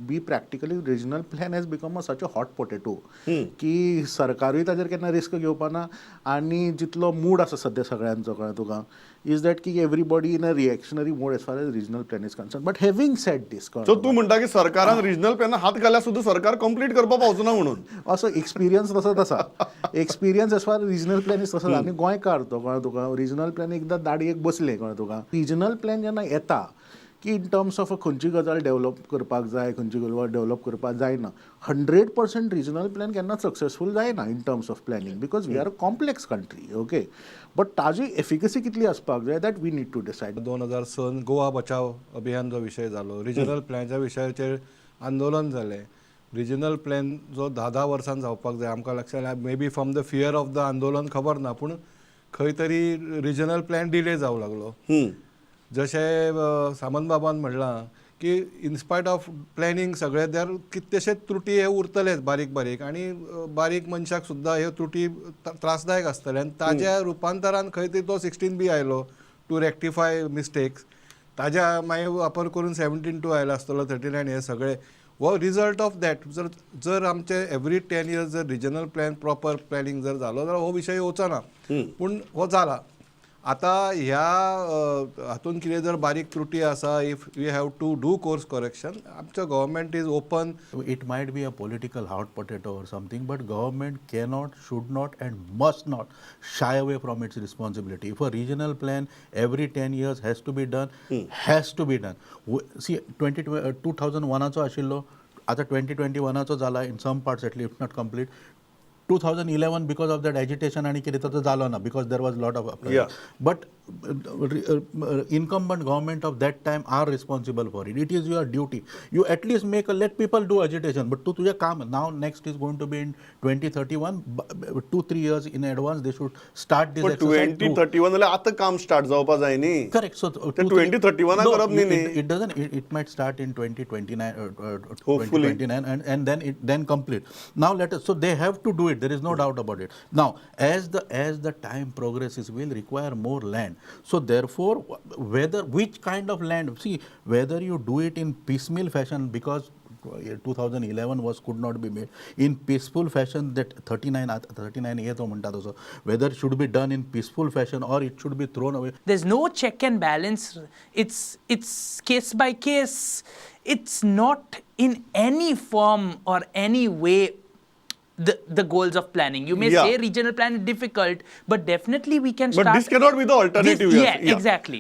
be practically, regional plan has become a such a hot potato की सरकारूय ताजेर केन्ना risk घेवपाना आनी जितलो मूड आसा सद्या सगळ्यांचो, कळ्ळें तुका, is that की everybody in a reactionary mode as far as regional plan is concerned. But having said this, so तूं म्हणटा की सरकारान रिजनल प्लॅना हात घाल्यार सुद्दां सरकार कंप्लीट करपाक पावचो ना म्हणून. असो एक्सपिरियन्स तसोच आसा. Experience as far regional plan is तसोच. आनी गोंयकार तो, कळ्ळें तुका, रिजनल प्लॅन एकदां दाडयेक बसलें, कळ्ळें तुका, रिजनल प्लॅन जेन्ना येता की इन टर्म्स ऑफ खंयची गजाल डेव्हलप करपाक जाय, खंयची गजाल डेव्हलप करपाक जायना, 100% रिजनल प्लॅन केन्नाच सक्सेसफूल जायना in terms of planning, because we are a complex country, okay? But ताजी एफिकसी कितली आसपाक जाय, that we need to decide. 2006 Goa बचाव अभियान जो विशय जालो, रिजनल प्लॅनाच्या विशयाचेर आंदोलन जालें. रिजनल प्लॅन जो 10 10 वर्सान जावपाक जाय, आमकां लक्षात, maybe from the fear of the आंदोलन, खबर ना, पूण खंय तरी रिजनल प्लॅन डिले जावं लागलो. जशें सामंत बाबान म्हणलां की इनस्पायट ऑफ प्लॅनिंग सगळें, there कितलेशेच त्रुटी हे उरतलेच बारीक बारीक आनी बारीक मनशाक सुद्दां ह्यो त्रुटी त्रासदायक आसतले. आनी ताज्या रुपांतरान खंय तरी तो 16B आयलो टू रेक्टिफाय मिस्टेक्स. ताज्या मागीर वापर करून 17(2) आयलो आसतलो, 39, हे सगळे हो रिजल्ट ऑफ that. जर आमचे एवरी 10 इयर्स जर रिजनल प्लॅन प्रॉपर प्लॅनिंग जर जालो जाल्यार हो विशय येवचो ना, पूण हो जाला. आतां ह्या हातून कितें जर बारीक त्रुटी आसा, if you have to do course correction, आमचो government is open. It might be a political hot potato or something, but government cannot, should not, and must not shy away from its responsibility. If a regional plan every 10 years has to be done, has to be done. See, 20, 2001 आशिल्लो, आता 2021 जाला in some parts at least, if not complete. 2011, because of that agitation आणि कितें, तो जालो ना because there was lot of but incumbent government of that time are responsible for it. It is your duty. You at least make a let people do agitation, but तूं तुजें काम. Now next is going to be in 2031, 2-3 years in advance they should start this पण 2031 जाल्यार आतां काम start जावपा जाय न्ही. Correct. So ते 2031 करप न्ही न्ही. It doesn't. It might start in 2029, Hopefully. 2029, and then it then complete. Now let us. So they have to do it. There is no doubt about it. Now, as the time progresses, we'll require more land. So therefore, whether which kind of land, see whether you do it in piecemeal fashion, because 2011 was could not be made in peaceful fashion, that 39 A तो म्हणटा तसो, whether it should be done in peaceful fashion or it should be thrown away. There's no check and balance. It's case by case. It's not in any form or any way the goals of planning. You may say regional plan is difficult, but definitely we can But start. This cannot be the alternative. This, yeah, yes. exactly.